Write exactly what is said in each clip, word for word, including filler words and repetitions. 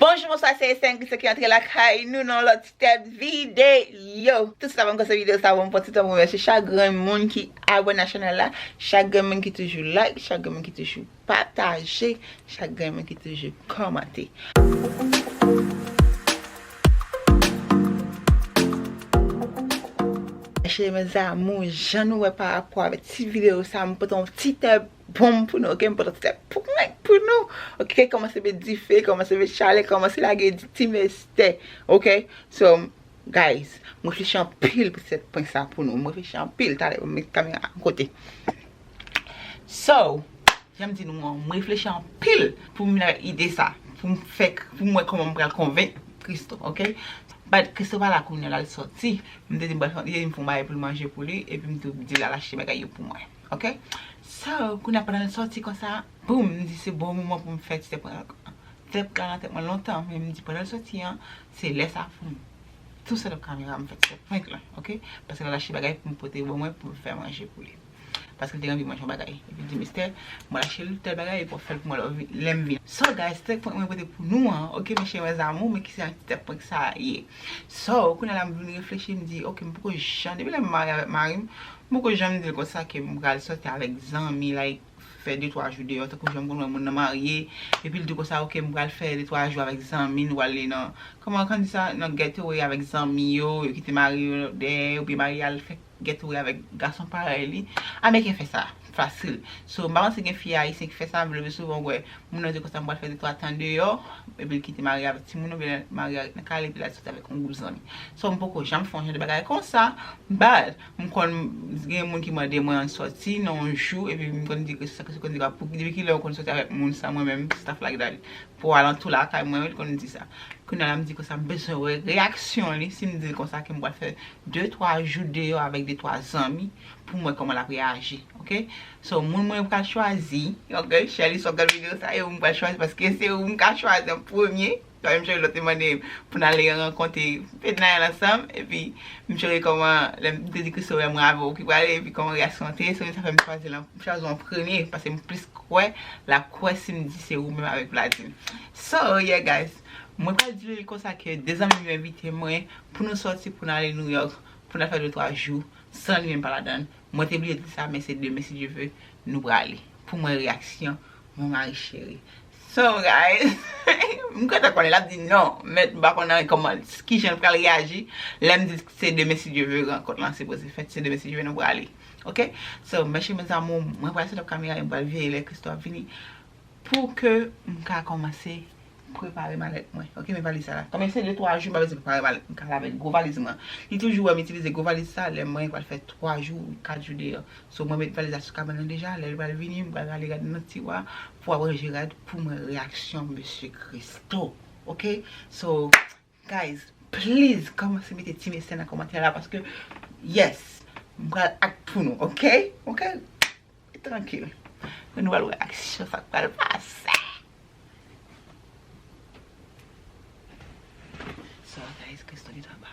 Bonjou, bonswa, se Esther Christian ki antre lakay nou nan lòt step videyo. Tout sa, anvan m kòmanse videyo sa, bon, m pran ti tan pou m remèsye chak grenn moun ki abòne a chanèl la, chak grenn moun ki toujou like, chak grenn moun ki toujou pataje, chak grenn moun ki toujou kòmante. Cheri, mes amours, jan nou wè pa rapò avèk ti videyo sa, m pote yon ti tè bonm pou nou, oke? M pote yon ti tè prank pou nou, oke? Kòmanse met dife, kòmanse met chalè, kòmanse lage ti mistè, oke? So, guys, m reflechi anpil pou ti tè prank sa pou nou. M reflechi anpil, talè, m met kamera a kote. So, jan m di nou an, m reflechi anpil pou m vin avèk ide sa, pou m fè, pou m wè kòman m pral konvenk Christo, oke? But Christo pa la kounye a, l al sòti. M te di m pral fè, li te di m fè yon bagay pou l manje pou li, epi m tou di l al achte bagay yo pou mwen, oke? So, kounye a pandan l sòti konsa, boum, m di se bon moman pou m fè ti tè prank. Ti tè prank la nan tèt mwen lontan, men m di pandan l sòti an, se lè sa pou m tou set up kamera, m fè ti tè prank lan, oke? Paske l al achte bagay pou m pote ban mwen, pou m fè manje pou li. Paske l te gen anvi manje yon bagay. Epi l di, Mister, mwen al achte l tèl bagay, epi w ap fè l pou mwen lè w vin, lè m vin. So, guys, tèk prank mwen pote pou nou an, oke, mes chers, mes amours, men ki se yon ti tèk prank sa ye. So, kounye a la, m vin reflechi, m di, oke, m poko janm, depi lè m marye avèk mari m, m poko janm di l konsa ke m pral sòti avèk zanmi, like, fè de, twa jou deyò, tankou jan m konn wè moun nan marye, epi l di konsa, oke, m pral fè de, twa jou avèk zanmi, nou pral ale nan, kòman, kòman di sa, nan getaway avèk zanmi yo, yo kite mari yo dèyè, oubyen mari al fè getaway avèk gason parèy li. Ameriken fè sa fasil. So, m pa panse gen fi ayisyen ki fè sa, men le pli souvan, w wè moun nan di konsa, m pral fè de twa tan deyò, epi l kite mari avèk timoun, oubyen mari a ret nan kay li, epi l al sòti avèk yon gwoup zanmi. So, m poko janm fè yon jan de bagay konsa, but m konn gen moun ki mande mwen ann sòti nan yon jou, epi m konn di ke sa, ke se konn di, pou, depi kilè w konn sòti avèk moun san mwen menm, stuff like that. Pou alantou lakay mwen, wi, l konn di sa. Kounye a la, m di konsa, m bezwen wè reyaksyon li, si m di l konsa ke m pral fè de, twa jou deyò avèk de, twa zanmi, pou m wè kòman l ap reyaji, oke? So, moun mwen pral chwazi, oke? Shelly, si w ap gade videyo sa, e ou m pral chwazi, paske se ou m ka chwazi an premye. Sa, m cheri lòt te mande pou n ale rankontre Fednaelle ansanm, epi m cheri kòman, lè m te di Christo wè mwen avè w ki prale, epi kòman reyaksyon an te ye, so sa fè m chwazi l an, m chwazi w an premye, paske m plis kwè, l ap kwè si m di se ou menm avèk Vladine. So, yeah, guys, mwen pral di l konsa ke de zanmi m yo envite mwen pou nou sòti, pou n ale New York, pou n al fè de twa jou, san li menm pa ladan l. Mwen te bliye di sa, men se demen, si Dye ve, nou prale. Pou mwen, reyaksyon mon mari chéri. So, guys, m gentan konnen l ap di non, men m pa konnen kòman, kijan l pral reyaji lè m di se demen, si Dye ve, rankont lan sipoze fèt, se demen, si Dye ve, nou prale. Oke? So, mes chers, mes amours, mwen pral set up kamera, mwen pral veye lè Christo ap vini, pou ke m ka kòmanse prepare malèt mwen. Oke, men valiz sa la. Kòm se de twa jou, m pa bezwen prepare malèt. M ka lave gwo valiz mwen. Li toujou wè m itilize gwo valiz sa, lè mwen pral fè twa jou, kat jou deyò. So, mwen met valiz la sou kabann nan deja, lè l pral vini, m pral ale gade nan tiwa pou ap ranje rad pou mwen reyaksyon mesye Christo. Oke? So, guys, please, kòmanse mete ti mesaj nan kòmantè la, paske, yes, m pral act pou nou, oke? Oke? Trankil. Men nou pral wè aksyon sa k pral pase. So, guys, Christo gentan ba.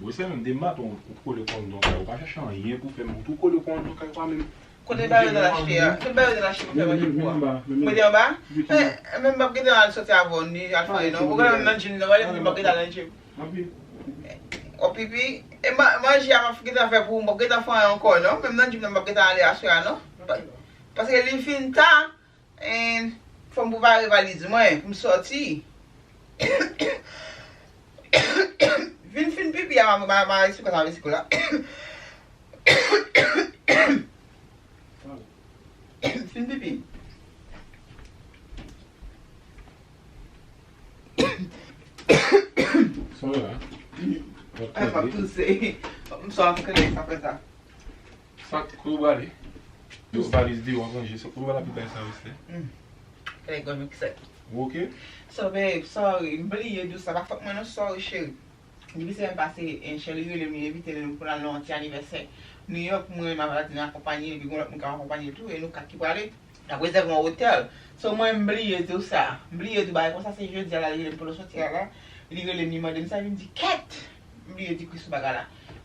Bon, se menm de maten ou kole kondon kay, ou pa chache anyen pou fè, men ou tou kole kondon kay ou pa menm. Kote bagay yo te lache a? Kote bagay yo te lache pou fè manje pou a? Mete anba? Men, men m p ap gentan al sòti avè w, ni al fè anyen non. Ou konnen menm nan gym nan, wale m p ap gentan al nan gym. W ap pipi? E ma-, manje a m ap gentan fè pou ou, m p ap gentan fè anyen ankò non. Menm nan gym nan m p ap gentan ale aswè a non. Pa-, paske li fin ta, and fò m prepare valiz mwen pou m sòti. Vin fin pipi a, ma, ma, ma, esplike sa, esplike la. Fin pipi. Sa w la? Ay, m ap touse. M swa m konnen sa fè sa. Sa k kote w prale? Yo valiz deyò ap ranje. Sa k kote w prale ap bay sa, Esther? Fè gòj mwen ki sèk. Ou oke? So, babe, sorry. M bliye di w sa. Pa fòt mwen non, sorry, cheri. Depi semèn pase, en, Shelly rele m, li envite m pou n al nan yon ti anivèsè New York, mwen menm avè l, nou akonpanye l, epi gen yon lòt moun k ap akonpanye l tou, e nou kat ki prale. N ap rezève yon otèl. So, mwen, m bliye di w sa. M bliye di w bagay konsa, se jodi a la, li rele m pandan sòti a la. Li rele m, li mande m sa, epi m di, kèt! M bliye di Christo bagay la.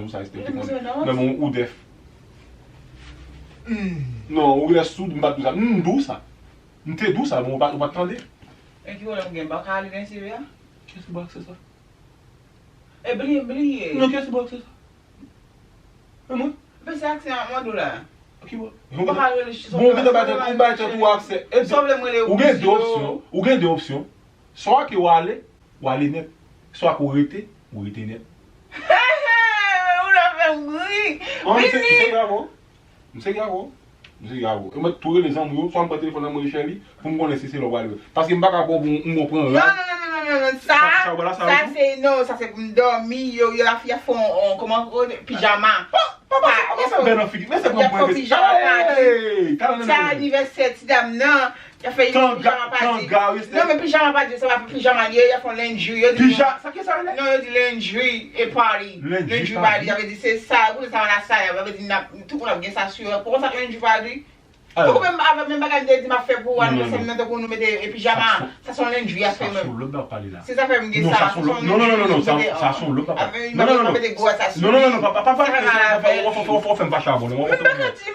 nan jou sa, Esther, ou te konnen. Nan men ou dèf. Non, ou lè soud, m pa t di w sa. M di w sa. M te di w sa, men ou pa t tande. E ki pwoblèm ou gen? M pa ka ale nan seri a? Kiyès ki ba w aksè sa? E bliye, bliye. Non, kiyès ki ba w aksè sa? E mwen? Men se aksè a mande w la. Ki ba w? Ou pa ka rele. Bon, ou gen dwa bay tèt ou aksè. Ou gen de opsyon. Ou gen de opsyon. Swa ke w ale, w ale nèt. Swa ke w rete, w rete nèt. Ou la fè m ri. Vini. M serye avè w. M serye avè w. M serye avè w. E mwen tou rele zanmi yo, swa m pran telefòn nan mwen Sherly, pou m konnen si se lè w prale. Paske m pa ka pran pou m pran rad. Non, non, non, non, non, non, non. Sa, sa, sa, sa, sa, se, non, sa se pou m dòmi, yo, yo, la fi a fè on, on, kòman, on, pijama. Papa, papa fè bèl nan figi. Men se pran pwen. Pijama padi. Hey, talè nan. Se anivèsè ti dam nan. Y ap fè pijama padi. Tanga, tanga, wi, se. Non, men pijama padi, se pa pijama li ye, y ap fè lingerie, yo di. Pija, sa ki sa, lè? Non, yo di lingerie e padi. Lingerie padi, sa vle di se sa, pou sa la sa, sa vle di n ap, tout moun ap gen sa sou yo. Pou konsa lingerie padi. Ou menm avè menm bagay m te di m ap fè pou anivèsè m nan, tankou nou mete e pijama, sa se yon lingerie y ap fè menm. Se zafè m gen sa, sa se yon lingerie m mete. Avè m pa mete gwo sa sou li. Non, non, non, non, pa pale de sa, w ap fè m fache avè w.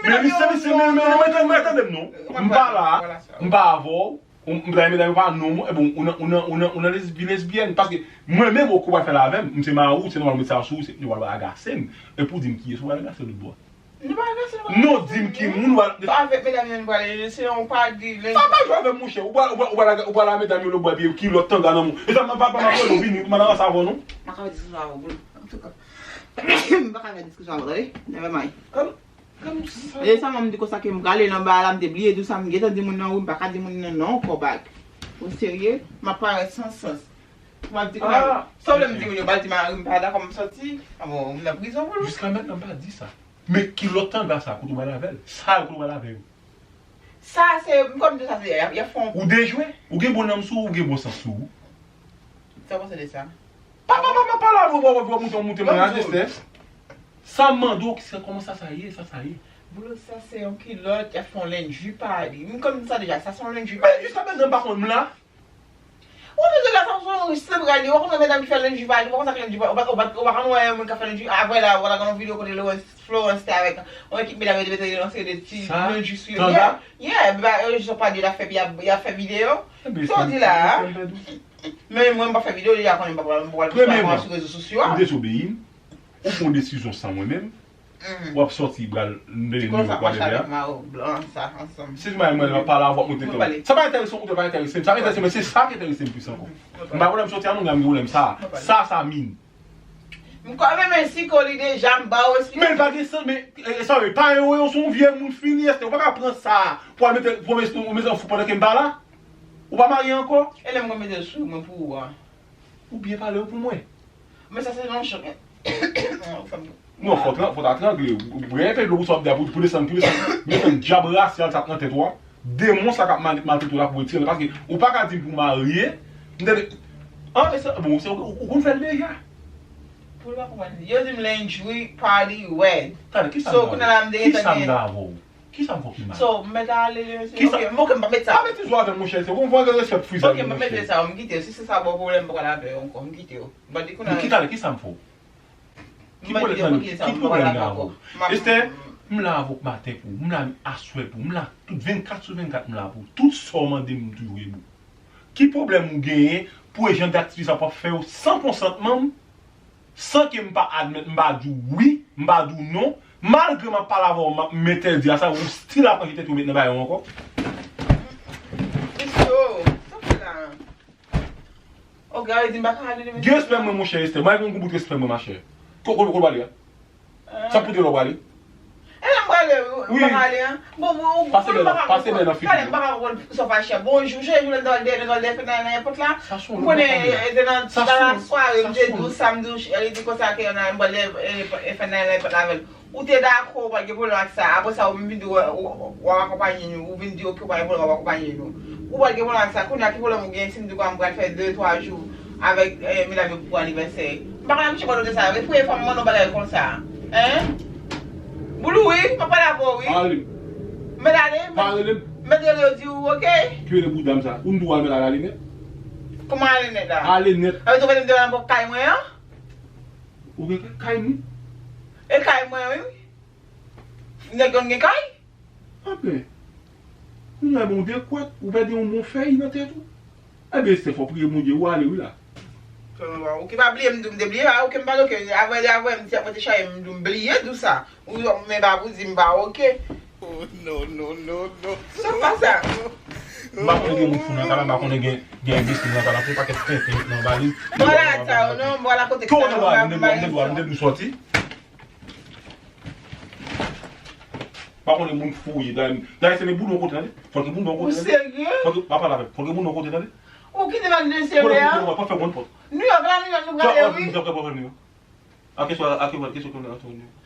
Men li se, li se, men, men, men, men, tande m non. M pa la, m pa avè w, m ta medam yo pa non, e bon, ou nan, ou nan, ou nan, ou nan lesbi, lesbyèn, paske mwen menm, ou pral fè l avè m, m se mari w, se nòmal ou met sa sou ou, se, ou pral agase m, epi w di m kiyès ou pral agase lòt bò. Nou pa agase, nou pa agase. Non, di m ki moun ou al. Avèk medam yo nou prale, se yon padi, lè. Sa pa jwe avè m, monchè. Ou pral, ou pral, ou pral, ou pral la medam yo lòt bò, epi kilòt tanga nan moun. E sa, m pa, pa, m ap rele w vini, m nan sa avè w, non. M pa ka fè diskisyon avè w, bro. M pa ka fè diskisyon avè w, tande. Never mind. Kòm, kòm sa. E sa, mwen m di konsa ke m prale nan ba la, m te bliye di w sa, m gentan di moun nan wi, m pa ka di moun nan non, ankò bag. Ou serye? M ap parèt san sans. M ap di konsa, sa w vle m di moun yo, m pa di mari m pa dakò m sòti. A bon, m nan prizon pou l. Jiska mentnan, m pa di sa. Men kilòt tanga sa, kote w pral avè l? Sa yo, kote w pral avè yo? Sa se, m konn di sa se, y ap, y ap fè yon. Ou dejwe? Ou gen bon nanm sou ou, ou gen bon sans sou ou? Sa w panse de sa? Pa, pa, pa, pa, pa la, w, w, w, w moute, w moute, mwen ateste. Sa m mande w, ki se kòman sa, sa ye, sa, sa ye? Bro, sa se yon kilòt, y ap fè yon lingerie padi. M konn di sa deja, sa se yon lingerie padi. Men jiska prezan, m pa konn m la. Ou vin de la fason ou se prale, ou konn medam ki fè lingerie padi, ou konn sa k lingerie padi, ou pa, ou pa, ou pa konn wè yon moun k ap fè lingerie, apre la, ou la gen yon videyo kote Lawrence, Florence te avèk yon ekip medam yo te mete yon seri de ti lingerie sou yo. Yeah, yeah, ba, yo jis ap pale, y ap fè, y ap, y ap fè videyo. Sa w di la a? Men mwen, m pa fè videyo, deja konnen m pa pral, m pa pral sou rezo sosyo a. Ou dezobeyi m, ou pran desizyon san mwen menm. W ap sòti, pral mele nou yo, whatever. Si se mari mwen, w ap pale avè w, mwen te tann. Sa pa enterese w, ou te pa enterese m. Sa enterese m, men se sa ki enterese m plis ankò. M pa gen pwoblèm sòti a moun, m gen pwoblèm sa. Sa, sa min. M kwè menm si ko li deja, m ba w esplike. Men l pa gen sans, men, eh, sorry, pa yon, yon, se yon vye moun fini, èske ou pa ka pran sa pou al mete, pou mete, mete an fou pandan ke m pa la? Ou pa marye ankò? E lè m konn mete l sou mwen pou ou a? Ou byen pale w pou mwen. Men sa se yon chok. Non, fò w ta trangle. Ou bwè enpe dlo pou sa w ap di a, pou, pou desann, pou desann. Desann dyab rasyal sa k nan tèt ou a. Demon sa k ap mal, maltrete w la pou retire l. Paske ou pa ka di m pou w marye. M tande. An, men se, bon, se, ou, ou konn fè l deja. Pou l pa konprann. Yo di m lingerie party red. Tande, kisa m la avè w? Kisa m la avè w? Kisa m fè w ki mal? So, m mèt ale, mesye? Kisa? Ok, m, ok, m pa mèt sa. Pa mete zo avè m, monchè, se bon, fò gen respè pou frizay yo, monchè. Ok, m pa mèt sa, m kite w. Si se sa ba w pwoblèm, m pa pral avè w ankò, m kite w. M pa di kounye a. Ki tale, kisa m fè w? Ki pwoblèm nan, ki pwoblèm nan avè w? Esther, m la avè w maten pou ou, m la aswè pou ou, m la tout vennkat sou vennkat, m la pou ou. Tout sa w mande m, m toujou debou. Ki pwoblèm ou genyen pou e jan daktivite sa w ap fè yo san konsantman m? San ke m pa admèt, m pa di w wi, m pa di w non. Malgre m ap pale avè w, m ap, m entèdi a sa, ou still ap ranje tèt ou met nan bagay yo ankò. Mesye, sa w fè la? O, gade, di m pa ka ale demen. Gen respè mwen, monchè Esther. Mwen gen yon bout respè mwen, machè. Ko, ko, ko w prale a? Sa pote lò w prale? E la m prale, wi, m pa prale, an. Bon, bon, pase bè nan, pase bè nan figi m. Talè m pa ka konprann sa w fache. Bonjou, jodi jounen nan lè, nan lè fè nan, nan èpòt la. M konnen, e, te nan, nan la sware, m te di w sa, m di w, li di konsa ke nan, m prale, e, e, fè nan èpòt la avè l. Ou te dakò, ou pa t gen pwoblèm ak sa. Apre sa, ou vin di w, w, w ap akonpaye nou. Ou vin di, ok, ou pa gen pwoblèm, w ap akonpaye nou. Ou pa t gen pwoblèm ak sa. Kounye a, ki pwoblèm ou gen si m di w m pral fè de, twa jou avèk, eh, medam yo pou anivèsè? M pa konn abitye ba w de sa. E premye fwa m mande w bagay konsa. Hein? Boulou, wi, m ap pale avè w, wi. Pa rele m. Mèt ale, pa rele m. Mèt rele yo di w, ok. Ki rele boudam sa? Ou m di w al mèt ale, ale nèt. Kòman ale nèt la? Ale nèt. A, ou te mete m deyò nan kay mwen an? Ou gen kay, kay nou? E kay mwen, wi. Nèg yo gen kay? Anben, kounye a, bon, dekwèt, ou pèdi yon bon fèy nan tèt ou. Enben, Esther, fò w priye Bondye, ou ale, wi, la. Ou ki pa bliye m, m te bliye, a, ok, m pale, ok, avè, avè, m te, mwen te chaje, m bliye di w sa. Ou, men pa pou di m pa ok. Oh, non, non, non, non. Sa pa sa. M pa konnen gen moun fou nan kay la, m pa konnen gen, gen enbesil nan kay la, fè pakèt tenten nan valiz. Bwala sa yo, non, bwala kote sa yo, m te dwe sòti. Pa konnen moun fou ye, dayè, dayè se men boulon kote, tande. Fò ke boulon kote, tande. Ou serye? Fò ke, pa pale avè m. Fò ke boulon kote, tande. Ou kite m ak de serye a? Kote boulon, pa fè bon pòt. Nouyòk la, Nouyòk, nou prale, wi. Nouyòk, pa fè Nouyòk. Ake swa, ake wè, kesyon ke nou ap tann yo.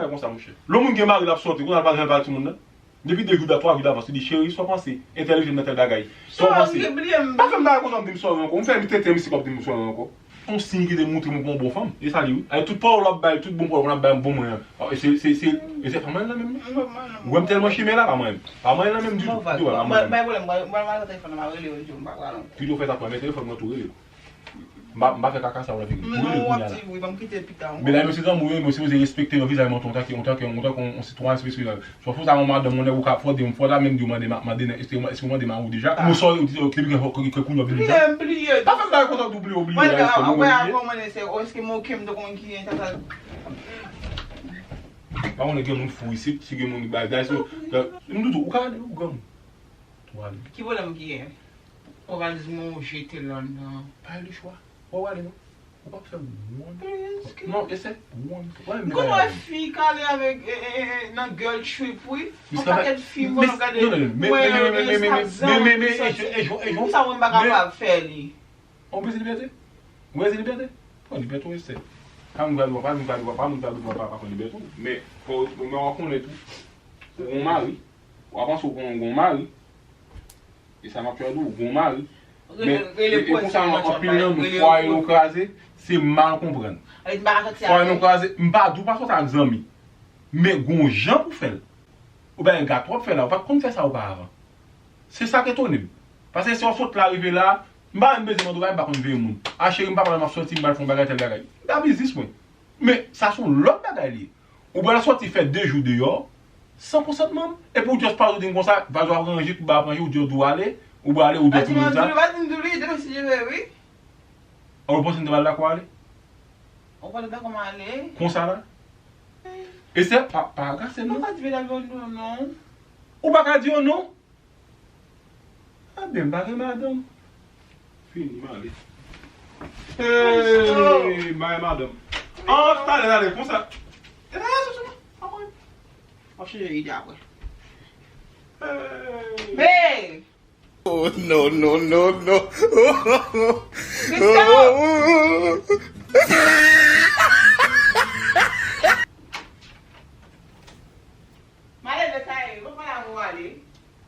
bagay konsa, monchè. Lè yon moun gen mari, l ap sòti, kounye a l pa janm pale timoun nan. Depi de jou, twa jou davans, li di, cheri, sa w panse? Entèl rive nan tèl bagay. Sa w panse? Pa fè m bagay konsa, w ap di m sòri ankò. M fè m tete m isi, w ap di m sòri ankò. Yon siy ki te montre m ou pa yon bon fanm. E sa li, wi. Ay, tout pawòl w ap bay, tout bon pawòl w ap bay, bon mwen an. E se, se, se, e se pa mwen nan menm, non. Ou wè m tèlman chimè la, pa mwen. Pa mwen nan menm ditou. Ditou, pa mwen nan menm. Bay pwoblèm, mwen, mwen, mwen, telefòn nan, m a rele yo, yo di m pa pral ankò. Toujou fè sa pou mwen, men telefòn mwen tou rele. M pa, m pa fè kaka sa w ap di. Tou rele kounya la. Men la, mesye zanmi w yo, mwen sipoze respekte yo, vizaj mwen, antanke, antanke, antanke yon sitwayen espesyal. Fò, fò sa yon madanm, yon nèg ou ka, fò di, fò ta menm di w mande, ma- mande, èske, èske w mande mari w deja? Ou sò, ou di, ok, depi ke, ke, ke kounye a bliye. Bliye, bliye. Pa fè m bagay konsa, ou bliye, ou bliye. Mwen, la, èske mwen bliye? Mwen, se, èske mwen, ok, m te konn ki, sa, sa. Pa konnen gen moun fou isit, si gen moun bagay, so, m di tou, ou ka ale, ou granmoun. Ou ale. Ki pwoblèm ki gen? Ou pral di m ou jete l anndan. Pa gen lechwa. Ou ale non. Ou p ap fè won. Non, esè won. Ou pa menm kòman fi ka ale avèk, e, e, e, nan girl trip, wi. Yon pakèt fi, mwen gade, mwen, e, Instagram, sa ti. Pou sa mwen pa kapab fè li? Ou bezwen libète? Ou bezwen libète? Pran libète w, esè. Pa moun gade w, pa moun gade w, pa moun gade w, pa pran libète w. Men, fò, men w konnen tou. Ou gon mari. W ap panse w gon, gon mari. E sa m ap fè w di w, gon mari. Men, e, e konsa, anpil nan nou, fwaye nou kraze, se mal konprann. Fwaye nou kraze, m pa di w pa sòti ak zanmi. Men gon jan pou fè l. Ou bay gate w ap fè la, ou pa t konn fè sa oparavan. Se sa k etone m. Paske si w sot la rive la, m pa menm bezwen mande w bagay, m pa konn veye moun. A cheri, m pa pral, m ap sòti, m pral fè yon bagay, tèl bagay. M ta biznis mwen. Men, sa se yon lòt bagay li ye. Ou pral sòti fè de jou deyò, san konsantman m, epi ou just pale, ou di m konsa, valiz ou ap ranje, tout bagay ap ranje, ou just di w ale, ou prale, ou di timoun sa. Ou pa di m di w li, demen si je veux, wi. Ou panse m te pral dakò ale? Ou pa t dakò m ale? Konsa la? E se pa, pa agase m non. Ou pa ka di medam yo non, non. Ou pa ka di yo non? Anben, m pa gen madanm. Fini, m ale. Hey, m pa gen madanm. An, talè, talè, konsa. E, sou, sou, pa mwen. M ap chanje ide apre. Hey! Oh, no, no, no, no. Christophe! M ale de sa ye, mwen pale avè w ale.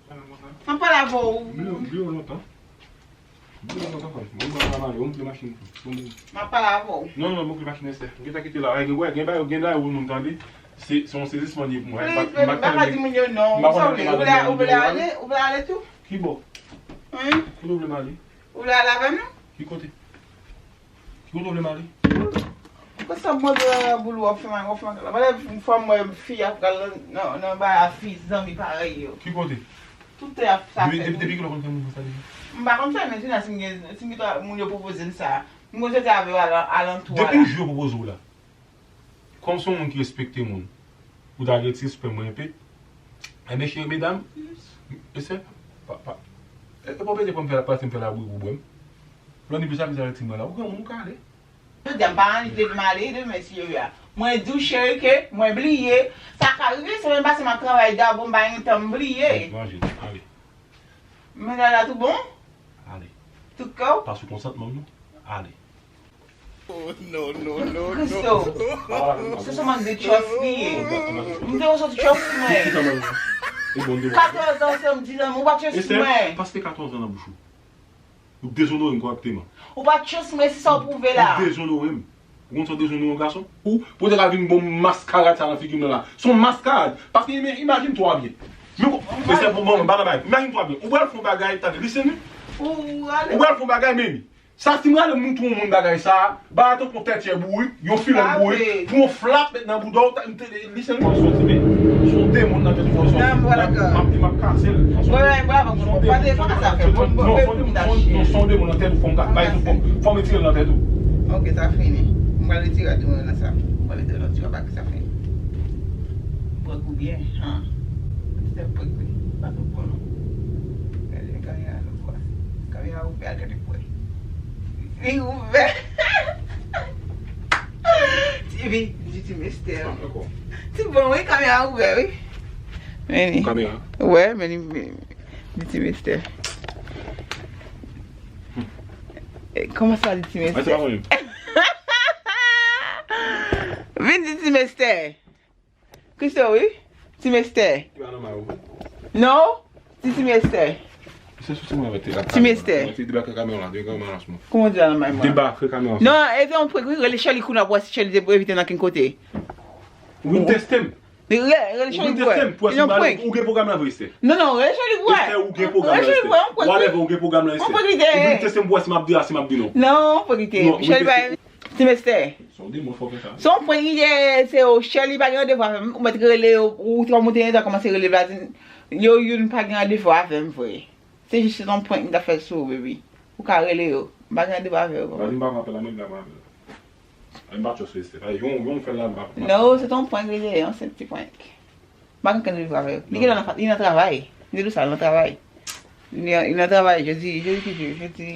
Sa nan konsa? Mwen pale avè w. M bliye w lontan. M bliye w lontan, frè m. Mwen pral ale, mwen monte machin. M ap pale avè w. Non, non, monte machin, esè. M gentan kite la. Gen, gen, gen bagay, gen bagay ou nou tande. Se, se yon sezisman li ye pou mwen. Please, baby, m pa ka di moun yo non. Ou vle, ou vle ale, ou vle ale tou? Ki bò? Wi. Kote w vle m ale? Ou vle ale avè m non? Ki kote? Ki kote w vle m ale? Konsa mwen vle boul w ap fè m, w ap fè m la. Pandan fwa m wè fi a pral nan, nan, nan bay a fi zanmi parèy yo. Ki kote? Tout tè a sa fè. Depi, depi kilè w konn fè mouvman sa deja? M pa konn fè, men jounen si m gen, si m gen moun yo pwopoze m sa. M konn soti avè yo alan-, alantou a la. Depi jou yo pwopoze w la. Kòm se yon moun ki respekte moun, ou ta gen ti respè mwen enpe. Enben, cheri medam, esè, pa, pa, e, e pa pete pran m fè la, pase m fè labri pou bwè m. Lè w ni plis a plis avèk ti mwen la, ou granmoun, ou ka ale. Jodi a, m pa annik demen m ale, demen si yo ya. Mwen di w, cheri, ke mwen bliye. Sa ka rive, semèn pase m ap travay dabou, m pa gen tan, m bliye. Manje, ale. Men la, la tou bon? Ale. Tout kò w? Pa sou konsantman m non. Ale. Oh, no, no, no, no. Christo, se sou mank de trust li ye. M te wè w sot trust mwen. Katòz an ansanm, diz an, ou pa trust mwen. Paske katòz an nan bouch ou. Ou dezonore m korekteman. Ou pa trust mwen, se sa w pwouve la. Ou dezonore m. Ou konn sa w dezonore yon gason? Ou, pou w te ka vin bon maskarad sa nan figi m nan la. Se yon maskarad. Paske ima-, imajine twa byen. Men, men se pou mwen, m pa nan bagay. Imajine twa byen. Ou pral fè yon bagay, tande, listen wi. Ou pral fè yon bagay, men. Sa, si m rale m montre yon moun bagay sa, bagay tankou yon tèt chè bourik, yon filèn bourik, pou yon flap met nan bouda w, ta, m te, li se nou soti, men, se yon demon nan tèt ou, fò w soti. M ap, m ap kase l. Wi, wi, bravo, bravo. Pa de, pa ka sa fè. Non, se yon demon nan tèt ou, fò m ka bay tout, fò m, fò m retire l nan tèt ou. Ok, sa fini. M pral retire demon nan sa. M pral retire l nan tèt ou, sa fini. Prank ou byen, han. Ti tèt prank wi. Pa twò pran non. Gade kamera a lòt bò. Kamera ouvè a, gade pou wè. Li ouvè. Ti vi, di ti mistè. Ti bon, wi, kamera ouvè, wi. Men li. Kamera. Wè, men li, men li. Di ti mistè. Eh, kòman sa, di ti mistè? Vin di ti mistè. Christo, wi. Ti mistè. Ki pa nòmal, wi. Non, di ti mistè. Se sou ti mwen avèk te Ti mistè. Ti debake kamera la, de kamera la sou mwen. Kòman di la nan may mwen? Debake kamera la sou mwen. Non, e te yon prank, wi, rele Sherly kounye a pou wè si Sherly te envite nan kenn kote. Ou vin teste m. Rele, rele Sherly pou wè. Ou vin teste m pou wè si m pale. Ou gen pwogram la vre, Esther? Non, non, rele Sherly pou wè. Esther, ou gen pwogram la, Esther. Whatever, ou gen pwogram la, Esther. Ou vin teste m pou wè si m ap di a, si m ap di non. Non, prank li te. Ti mistè. Se yon demon fò fè sa. Se yon prank li te, se yo, Sherly pa gen randevou avè m. Ou mèt rele yo, ou te kòmanse rele yo, la di, yo youn pa gen randevou avè m vre. Se jis se yon prank m t ap fè sou ou, baby. Ou ka rele yo. M pa gen randevou avè yo. Vadi m pa pran apèl la, mwen m pa pran apèl la. Ay, m pa trust Esther. Ay, yon, yon fè la, m pa, m pa. Non, se yon prank li te, yon senp ti prank. M pa gen okenn randevou avè yo. Li genlè nan, li nan travay. M te di w sa, li nan travay. Li, li nan travay, jodi, jodi ki jou? Jodi,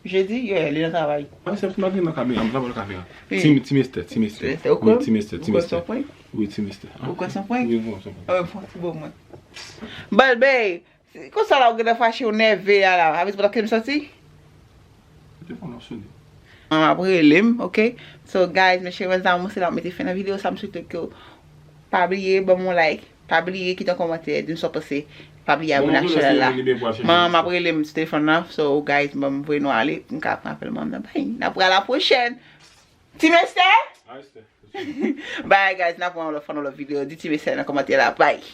jodi, yeah, li nan travay. Mwen se m gen nan kamera, m nan kamera. Wi. Ti, ti mistè, ti mistè. Ti mistè, ou kwè? Wi, ti mistè, ti mistè. Ou kwè se yon prank? Wi, ti mistè. Ou kwè se yon prank? Wi, m kwè se yon prank. Anben, fon ti bon mwen. Balbey, se konsa la ou gentan fache, ou nève a la. Avè se pou ta kite m soti? Telefòn nan sonnen. Manman ap rele m, ok? So, guys, mesye, mezanmi, se la m mete fen nan videyo sa. M swete ke w pa bliye ban m yon like, pa bliye kite yon kòmantè, di m sa w panse. Pa bliye abone ak chanèl la. Manman ap rele m sou telefòn nan. So, guys, ban m voye nou ale, m ka pran apèl manman nan. Bye. N ap wè a la pwochèn. Ti mistè? Bye, guys, n ap wè yon lòt fwa nan lòt videyo. Di ti mistè nan kòmantè la. Bye.